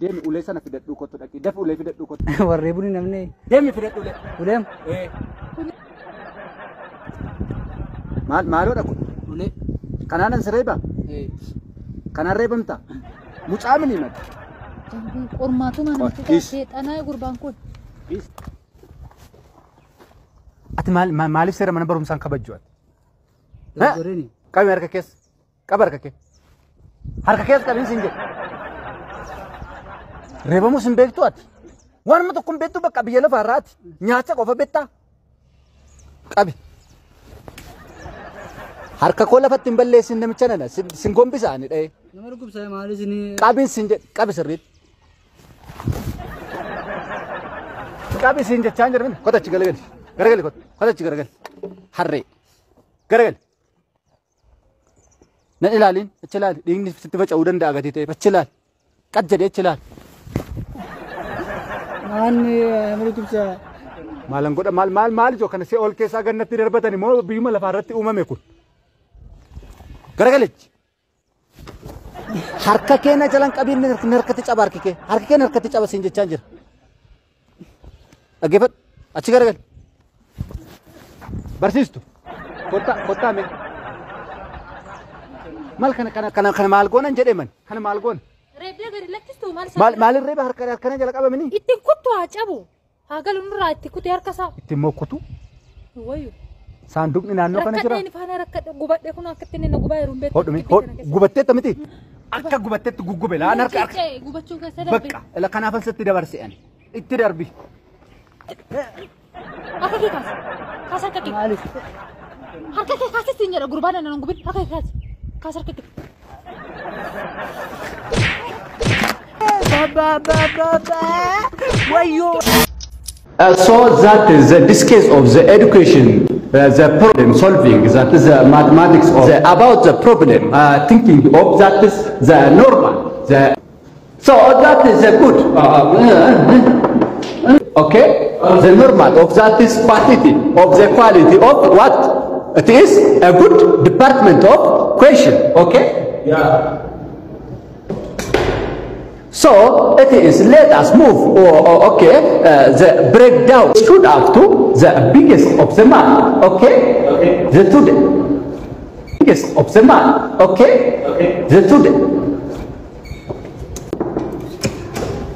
Deemi ulee sana fidadhuu kottu dhaqi. Dafi ulee fidadhuu kottu. Warree buni namni. Deemi fidadhu ulee. Uleem. Ee. Maal maaloodha kun? Ulee. Kanaanan si reeba? Ee. Kanaan reebamta? Mucaa mini mati. Qormaatuma namatti Dhiis. seexanaa gurbaan kun. Ati maal maaliif seera mana barumsaan kabajju ati? Dogoreeni. Qabi harka keessa. Qaba harka kee. Harka keessa qabiin siin jedhe. Reebamus hin beektu ati. Waanuma tokko hin beektu bakka biyya lafa irraa ati. Nyaacha qofa beektaa? Qabi. Harka koo lafatti hin balleessin namicha nana sin gombisa ani dha'ee. Nama dhukkubsa maali isin. Qabiin siin jedhe qabi sirriitti. Qabi siin jechaa hin jirmin kota achi galagali. Garagali kota kota achi garagali. Harree. Garagali. Nan ilaalin achi ilaali dhiigni sitti faca'uu danda'a gatii ta'eef achi ilaali. Qad jedhee achi ilaali. Maanni nama dhukkubsa. Maalan godha maal maal maal ijoo kana si ol keessaa gannatti darbatan immoo biyyuma lafaa irratti uumame kun. Garagalichi. Harka kee na jalan qabiin harkatti caba harki kee. Harki kee harkatti caba siin jechaan jira. Dhaggeeffadhu. Achi garagali. Barsiistu. Kottaa kottaa mee. Maal kana kana kana kana maal goonan jedhee man. Kana maal goona. Reebdee gadi lakkistu maal Maal maalin reeba harka harkana jala qabamini? Ittiin kuttu haa cabu. Haa galu nurraa itti kutee harka isaa. Ittiin mokkutu. Wayyo. Saanduqni naannoo kana jira. Rakkadheen faana rakkadhe gubadhe kun akka ittiin na gubaa jiru hin beektu. Hodhumi gubatteetta miti. Akka gubatteetti guggube laan harka harka. Gubachuu keessa darbe. Bakka ila kanaafan sitti dabarse ani. Itti darbi. Harka kee kaasi. Kaasi harka kee. Maaliif? Harka kee kaasi siin jedha gurbaan na gubin harka kee kaasi. Kaasi harka kee. Ba ba ba ba. Wayyoo. So that is the discus of the education, the problem solving, that is the mathematics of the, about the problem, thinking of that is the normal. The, so that is a good, okay, the normal of that is quantity, of the quality of what? It is a good department of question, okay? Yeah. So it is, let us move, okay, the breakdown should up to the biggest of the man, okay? Okay. The two biggest of the man, okay? Okay. The two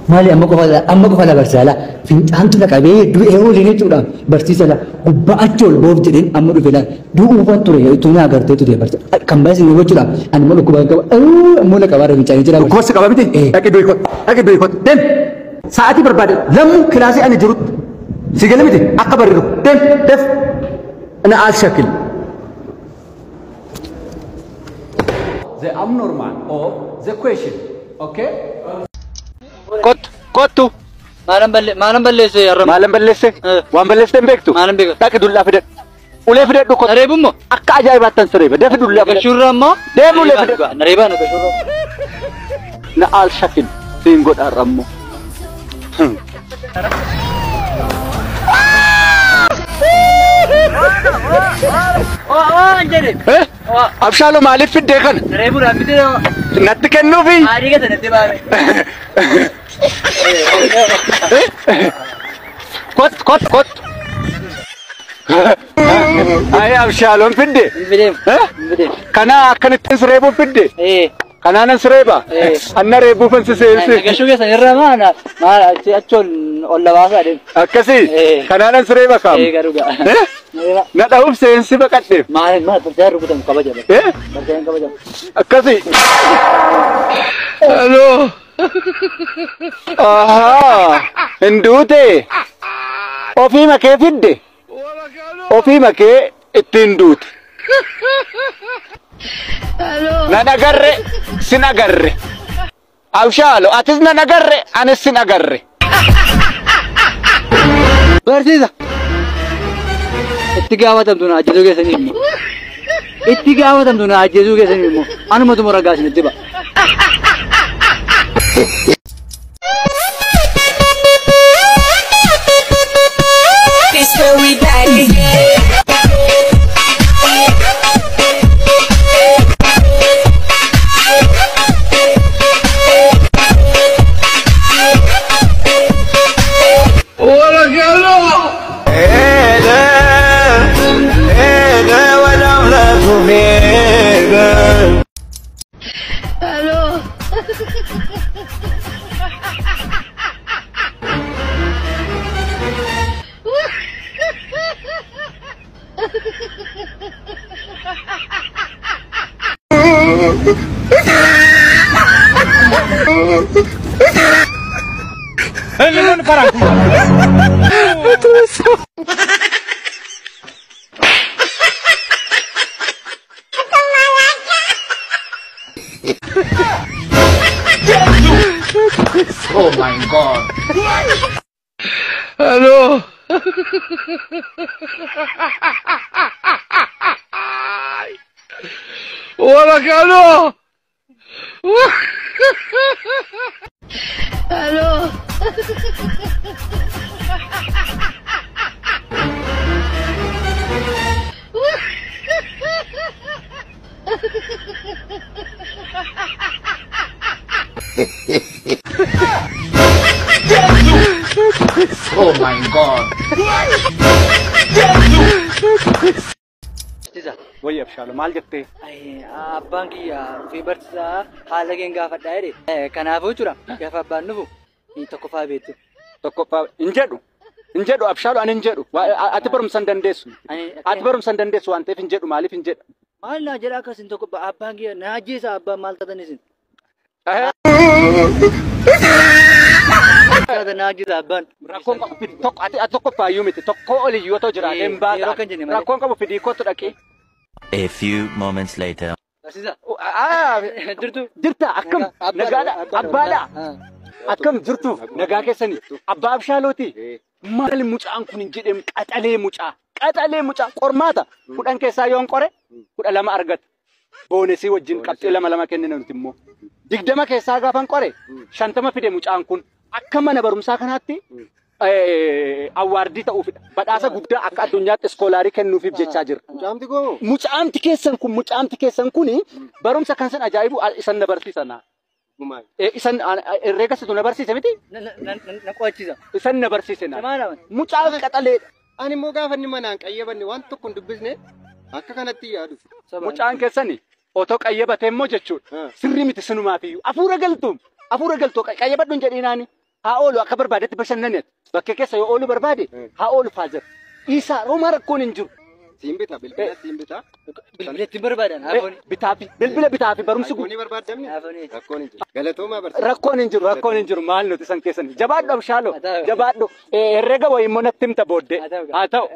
Maali amma qofa la barsiisa fincaantu na qabee du'ee ooliin jechuudha barsiisa la gubbaa achi ol boof jedheen amma dhufe la du'uufan ture utuu na agartee ture barsiisa kan baay'ee sin gochuudha ani immoo dhukkuba qaba ammoo na qabaara fincaanii jira. Gosa qaba miti? Dhaqi du'i kottu, dhaqi du'i kottu, deem. Sa'aatii barbaade lammuu kilaasii ani jirutti si gala miti akka barriiru deem def na al shakil. The abnormal of the question, okay? Kottu, kottu. Maalan balleesse yarra. Maalan balleesse? Waan balleesse hin beektu? Maalan beeku? Dhaqi dullaa fidadhu. Ulee fidadhu kottu. Nareebummoo? Akka ajaa'ibaattan si reeba. Dafi dullaa fidadhu. Gashuurra ammoo? Deemu ulee fidadhu. Nareebaa na gashuurra. Na al shakil siin godhaarra ammoo. Oo jedhe. Abshaaloo maaliif fiddee kana? Nareebuudhaan miti Natti kennuufi? Aarii gata natti baame. Kottu kottu kottu. Ayi abshaaloon fidde. Hin fideem. Kana akkanittiin si reebuuf fidde? Ee. Kanaanan si reeba? Anna reebuufan si seensi. Gashuu keessan irra maana maal achi achi ol labaasaa deemu. Akkasii? Kanaanan si reeba kaamu? Ee garuu ga'a. Na dha'uuf seensi baqadheef. Maal maal barjaa rukutamu kabaja. Barjaan kabajamu. Akkasii? Aloo. Ahaa. Hin duute. Ofii makee fidde. Ofii makee ittiin duute. Nan agarre sin agarre. Abshaalo atis nan agarre anis sin agarre. Barsiisa. Itti gaafatamtu na ajjeesuu keessanii immoo. Itti gaafatamtu na ajjeesuu keessanii immoo. Anumatu ragaa isinitti ba'a. It's where we back again. Oh my God. Hello. ولك الو. الو. Oh my God. Wayya abshaalu maal jettee? Abbaan kiyya dhufee barsiisaa haala keen gaafadhaa jedhe. Kanaafuu jechuudha gaafa abbaan dhufu tokkoffaa beektu. Tokkoffaa hin jedhu. Hin jedhu abshaalu ani hin jedhu. Ati barumsa hin dandeessu. Ati barumsa hin dandeessu waan ta'eef hin jedhu maaliif hin jedha? Maal naa jedha akkasin tokko abbaan kiyya na ajjeesa abbaan maal taatan isin? Rakkoon qabu fidi tokko ati tokkoffaa iyyuu miti tokko olii yoo ta'u jiraate hin baata. Rakkoon qabu fidii kottu dhaqee. A few moments later. Barsiisa. Jirtu. Jirta akkam nagaadha abbaadha akkam jirtu nagaa keessanii abbaa abshaalooti maal mucaan kun hin jedhem qaxalee mucaa qormaata 10 keessaa yoon qore 12 argata boonesii wajjin qabxee 2-2 kennina nuti immoo 20 keessaa gaafan qore 50 fide mucaan kun akka mana barumsaa kanaatti awwaardii ta'uufidha. Badhaasa guddaa akka addunyaatti iskoolaarii kennuufiif jechaa jira. Mucaamti keessan kun barumsa kan san ajaa'ibu isan na barsiisa naa. Isan herreega situ na barsiise miti? Na qo'achiisa. Isan na barsiise naa. Mucaan qaxaleedha. Ani immoo gaafa inni manaan qayyabanne waan tokko hin dubbisne akka kanatti yaadu. Mucaan keessani otoo qayyabatee immoo jechuudha. Sirrii miti sinumaafiyyuu. Afuura galtuu qayyabadhu hin jedhinaani. Haa oolu akka barbaadetti bashannaneet. Bakka keessa yoo oolu barbaade haa oolu faazar. Isaa roomaa rakkoon hin jiru. Siin bitaa bilbila siin bitaa. Bilbila ittiin barbaadan. Bitaafi bilbila bitaafi barumsi guutuu. Rakkoon barbaadamne. Rakkoon hin jiru. Galatoomaa barsiisa. Rakkoon hin jiru maal nuti san keessan. Jabaadhu abshaaloo jabaadhu herrega wayii immoo natti himta booddee. Haa ta'u.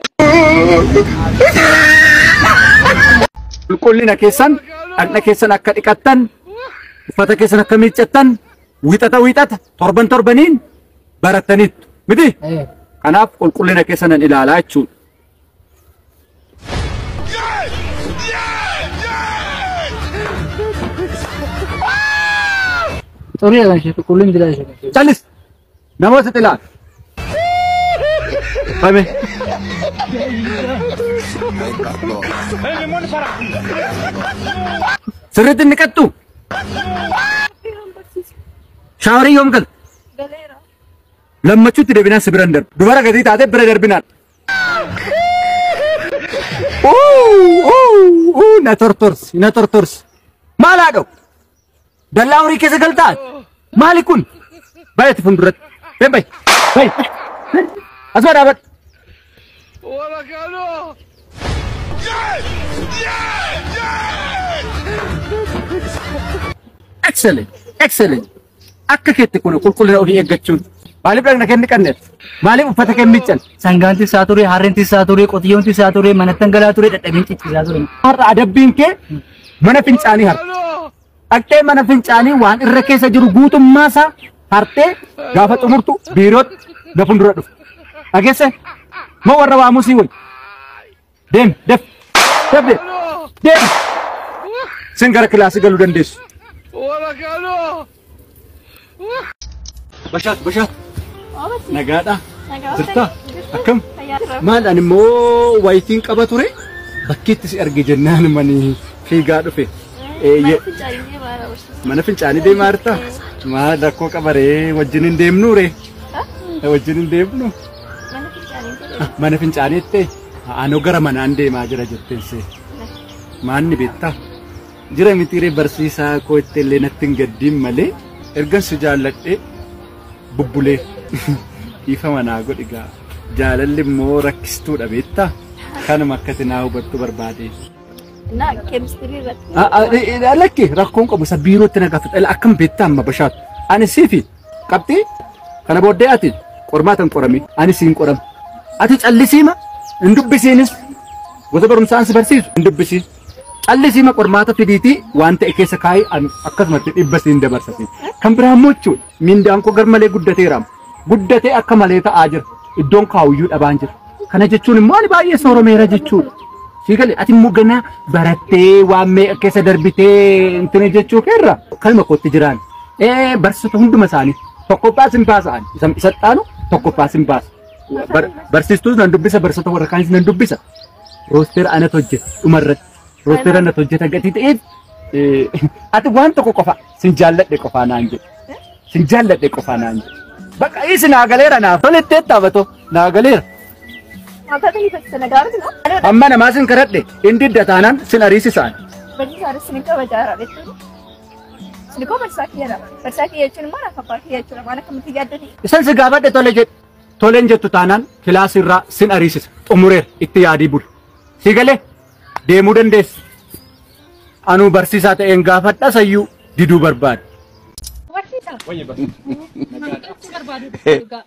Qulqullina keessan dhaqna keessan akka dhiqattan uffata keessan akka miiccattan wiixata torban torbaniin barattaniittu miti. Kanaaf qulqullina keessan ilaalaa jechuudha. Xurii ishee qulqullina miti ishee. Callis namoota xilaan. Fame. Sirriitti inni qattu. Shaaworii yoom galte? Galeera. Lammachuutti deebinaan si bira hin darbu. Dubara gatii taatee bira darbinaan. Na tortorsi na tortorsi. Maal haadho? Dallaa horii keessa galtaa? Maali kun? Baay'eetti fuulduratti. Deem bayi. Bayi. Asuma dhaabadhu. Excellent. Excellent. Akka keetti kun qulqullina ofii eeggachuun. Maaliif dhaqna kee hin dhiqanneef? Maaliif uffata kee hin miiccan? Sangaan isaa ture, harreen isaa ture, qotiyyoon isaa ture, manatti dhangala'aa ture, dadhabeen ciccisaa ture. Har'a adabbiin kee mana fincaanii har'a. Dhaqxee mana fincaanii waan irra keessa jiru guutummaa isaa hartee gaafa xumurtu biirootti na fuuldura dhufu. Dhageesse? Moo warra waamuu sii wayi? Deem, def, def, deem, deem. Sin gara kilaasii galuu dandeessu. Bashaat, bashaat. Nagaadha. Jirtaa? Akkam? Maal ani immoo wayitiin qaba ture bakkeetti si arge jennaan mani fiigaa dhufe. Mana fincaanii deemaa jirtaa? Maal rakkoo qaba ree wajjin hin deemnuu ree? Wajjin hin deemnu? Mana fincaaniitti anoo gara manaan deemaa jira jetteen see. Maanni beektaa? Jira miti ree barsiisaa koo itti illee natti hin gaddiin malee ergan si jaalladhee bubbulee dhiifa manaa godhi gaa. Jaalalli immoo rakkistuudha beektaa? Kanuma akkati naa hubattu barbaade. Na keemistirii irratti. Lakki rakkoon qabu isa biirootti na gaafadha. Akkam beektaa amma bashaatu. Ani siifi qabxii Kana booddee ati qormaata hin qoramin, anis hin qoramu. Ati callisiima hin dubbisiinis gosa barumsaan si barsiisu hin dubbisiin. Callisiima qormaata fidiitii waan ta'e keessa kaayee akkasumatti 100 siin dabarsasiin. Kan biraa immoo jechuudha mindaan koo garmalee guddateera. Guddatee akka malee ta'aa jira. Iddoon kaawuyyuu dhabaan jira. Kana jechuun immoo ani baay'ee sooromeera jechuudha. Siigale ati immoo ganaa barattee waan meeqa keessa darbitee intini jechuu keerra kalma kootti jiraan. Barsiisota hunduma isaanii tokkoffaa sin baasa'an isa xaanu tokkoffaa sin baasa. Barsiistuus nan dubbisa barsiisota warra kaanis nan dubbisa. Roosteera anatu hojjeta dhumarratti. Roosteera anatu hojjeta gatii ta'eef ati waan tokko qofa sin jaalladhe qofaa naan jedhe. Sin jaalladhe qofaa naan jedhe. Bakka isi naa galeera naaf tolettee taphatoo naa galeera. Amma namaa sin kadhadhe inni didda taanaan sin ariisisaan. Isan si gaafadhe tole jedhe. Toleen jettu taanaan kilaasirraa sin ariisisa. Xumureera itti yaadii bulu. Si galee deemuu dandeessa. Anuu barsiisaa ta'een gaafadha sayyuu diduu barbaada.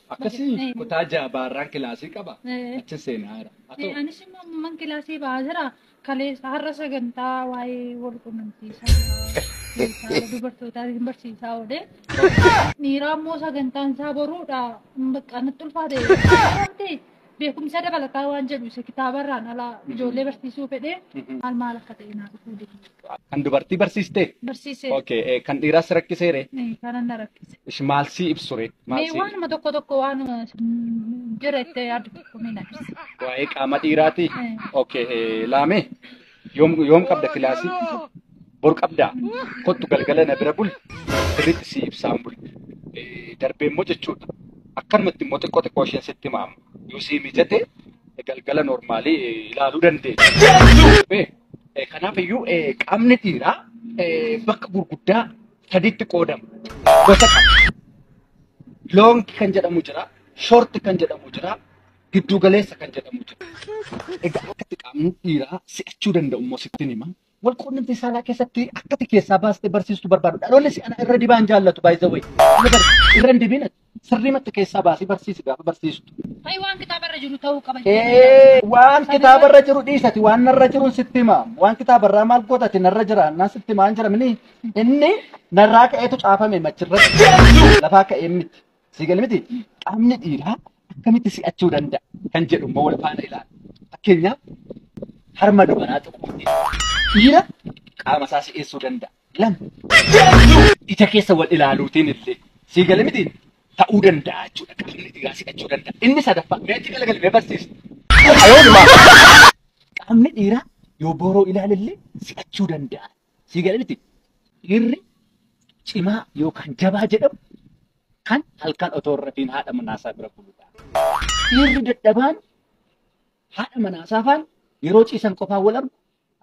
Akkasii kutaa ja'a baarraan kilaasii qaba. Achi seenaa jira. Anis immoo amman kilaasii ba'aa jira. Kaleessa har'a sagantaa waa'ee wal quunnamtii saalaa dubartootaa hin barsiisaa oole. Dhiiraa immoo sagantaan isaa boruudha. Bakka natti ulfaate. Beekumsa dabalataa waan jedhu isa kitaabarraan alaa ijoollee barsiisuu fedhee maal maal akka ta'e naa dhufuu dide. Kan dubartii barsiistee? Barsiisee. Okay, kan dhiiraas rakkiseere? Kanan na rakkise. Ishi maal sii ibsure? Mee waanuma tokko tokko waanuma jira itti yaadu tokko mee na ibsi. Waa'ee qaama dhiiraati? Okay, laame yoom qabda kilaasii? Bor qabdaa? Kottu galgala na bira buli. Sirriitti sii ibsaan buli. Darbee immoo jechuudha. Akkanumatti immoo xiqqoo xiqqoo isheen sitti himamu. Yoo sii mijate galgala normaalii ilaaluu dandeenya. Kanaaf iyyuu qaamni dhiiraa bakka gurguddaa sadiitti qoodama. Gosa qaba. Loongi kan jedhamu jira, shoorti kan jedhamu jira, giddu galeessa kan jedhamu jira. Egaa akkatti qaamni dhiiraa si'achuu danda'u immoo sitti hima. Wal quunnamtii saalaa keessatti akkatti keessaa baastee barsiistuu barbaadu. Dhaloonni si'ana irra dibaan jaallatu by the way. Irra hin dibiin sirriimatti keessaa baasii barsiisi gaafa barsiistu. Fayi waan kitaabarra jiru ta'uu qaba. Waan kitaabarra jiru dhiisati waan narra jiruun sitti hima. Waan kitaabarraa maal gootati narra jira naan sitti himaa hin jiramini. Inni narraa ka'eetu caafame machirratti lafaa ka'ee miti. Siigal miti qaamni dhiiraa akkamitti si'achuu danda'a kan jedhu immoo wal faana ilaala. Fakkeenyaaf harma dubaraa tuquun dhiira qaama isaa si'eessuu danda'a. Lama ija keessa wal ilaaluutiin illee siigal miti ta'uu danda'a jechuudha. Qaamni dhiiraa si'achuu danda'a. Inni sadaffaa meetii galagalmee barsiisa. Qaamni dhiiraa yoo boroo ilaalillee si'achuu danda'a. Siigal miti dhiirri cimaa yookaan jabaa jedhamu kan halkan otoo hin rafiin haadha manaasaa bira buludha. Dhiirri dadhabaan haadha manaasaa faana yeroo ciisan qofaan wal argu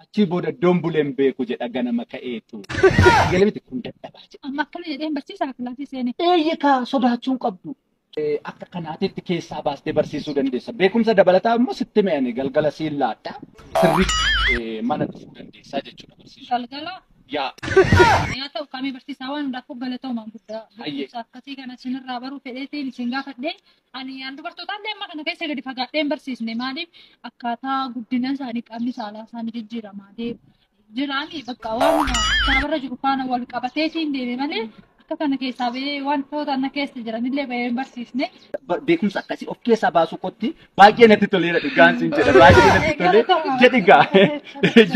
achii booda iddoon buleen beeku jedha ganama ka'eetu. Siigal miti kun dadhabaa jedha. Amma akkana jedheen barsiisaa kilaasii seenee. Eeyyikaa sodaachuu hin qabdu. Akka kanaatitti keessaa baastee barsiisuu dandeessa. Beekumsa dabalataa immoo sitti mi'ani galgala siin laadda. Sirriitti mana dhufuu dandeessaa jechuudha barsiisuu. Galgala? Yaa. Yaa ta'u qaamii barsiisaa waan hundaafuu galatoomaan guddaa. Beekumsa akkasii kana isinirraa baruu fedheetiin isin gaafadhee ani yaan dubartootaan amma kana keessa gadi fagaadhee hin barsiisne maaliif akkaataa guddina isaanii qaamni saalaa isaanii jijjiiramaa deemu. Jiraani bakka waan kitaabarra jiru faana wal qabateetiin deeme malee akka kana keessaa bahee wantoota na keessa jiranillee bahee hin barsiisne. Beekumsa akkasii of keessaa baasuu kootti baay'ee natti toleera dhugaan siin jedha baay'ee natti tolee jedhi gaa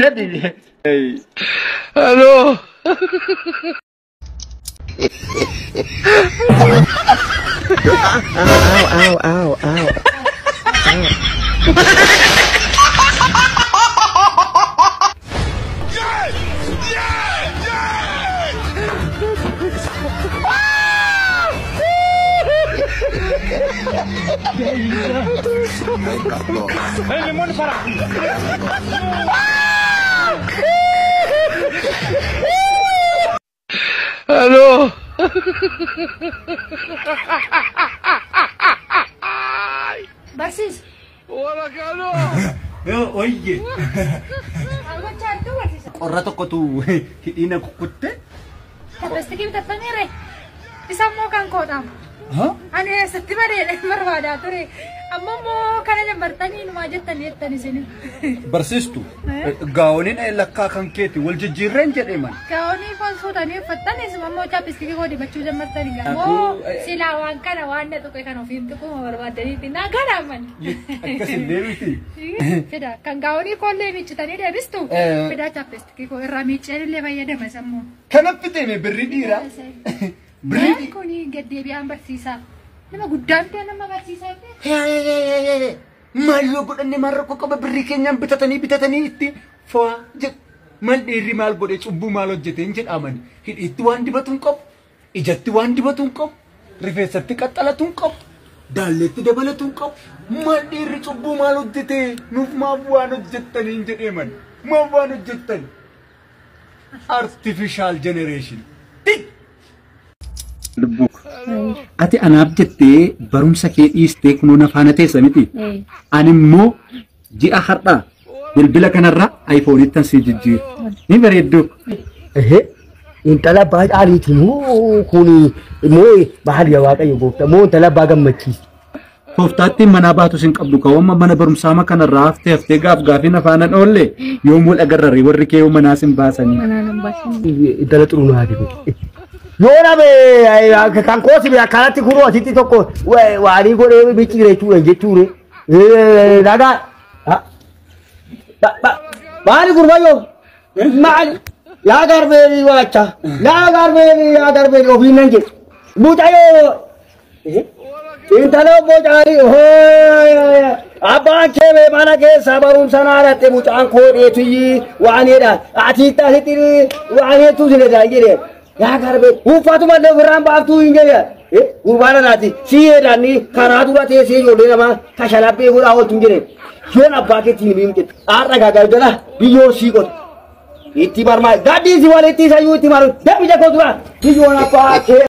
jedhi. Hello. Ow, ow, ow, ow. Hello. Barsiis. Oyye. Qorra tokkotu hidhiina kukkutte. Chapstickii bitattaniire. Isa immoo kan koodhaam. Ani Ani eessatti bareedee barbaadaa ture. Amma immoo kana jammartanii numaa jettanii jettan isin. Barsiistu gaa'oniin lakkaa kan keeti wal jijjiirreen jedhee man. Gaa'onii foon fuutanii uffattan isin immoo chaapistikii koo dibachuu jammartanii moo silaa waan kana waan na tuqe kan ofiin tuquma barbaadaniiti naa ganaaman. Akkasillee miti. Fida kan gaa'onii koollee miiccitanii deebistu fida chaapistikii koo irraa miicceen illee fayyadama sammuu. Kanatti deeme birri dhiiraa. Birri kun gaddeebi'aan barsiisaa. Nama guddaan ta'e nama barsiisaa ta'e. Maal yoo godhanne maal rakkoo qaba birrii keenyaan bitatanii bitatanii itti fo'aa jedhu. Maal dhiirri maal godhe cubbuu maal hojjeteen jedhaman hidhiitti waan dibatu hin qabu, ijatti waan dibatu hin qabu, rifeensatti qaxxalatu hin qabu, daalleetti dabalatu hin qabu. Maal dhiirri cubbuu maal hojjete nuuf maaf waan hojjettaniin jedheeman maaf waan hojjettan. Artificial generation. Ati anaaf jettee barumsa kee dhiistee kunoo na faana teessa miti. Ani immoo ji'a har'aa bilbila kanarraa aayifoonittan si jijjiira. Ni bareedduu. Intala abbaa caaliiti moo kuni moo bahal yaa Waaqayyo gooftaa moo intala abbaa gammachiisa. Tooftaatti manaa baatu sin qabdu kaawwama mana barumsaa kanarraa haftee haftee gaaf gaafii na faana dhoolle yoom wal agarraree warri kee manaa sin baasanii. Intala xuruu naati kun. Yoo dhabe kan koosi akkanatti kunoo asitti tokko waalii godhee micciire jechuudha jechuudha. Dhagaa. Maali gurbayyoo? Maali? Yaa garbeerii waacha. Yaa garbeerii yaa garbeerii ofiin nan jedhu. Mucayyoo. Intala obbo Caalii abbaan kee mana keessa barumsa naa dhatte mucaan koo dheetuyyi waan jedha. Atiitti asitti waan hedduu sin jedhe. Yaa garbee uffatuma illee ofirraan baaftuu hin jedhe. Gurbaana naati si jedhanii karaa dura teessee ijoollee namaa kashalabbee godhaa ooltu hin jedhe. Yoon abbaa keetti hin jedhe. Har'a galgala biyyoon sii qotu. Itti marmaa gaddiisi walitti isayyuu itti maru. Deemi jakoo dura biyyoon abbaa kee.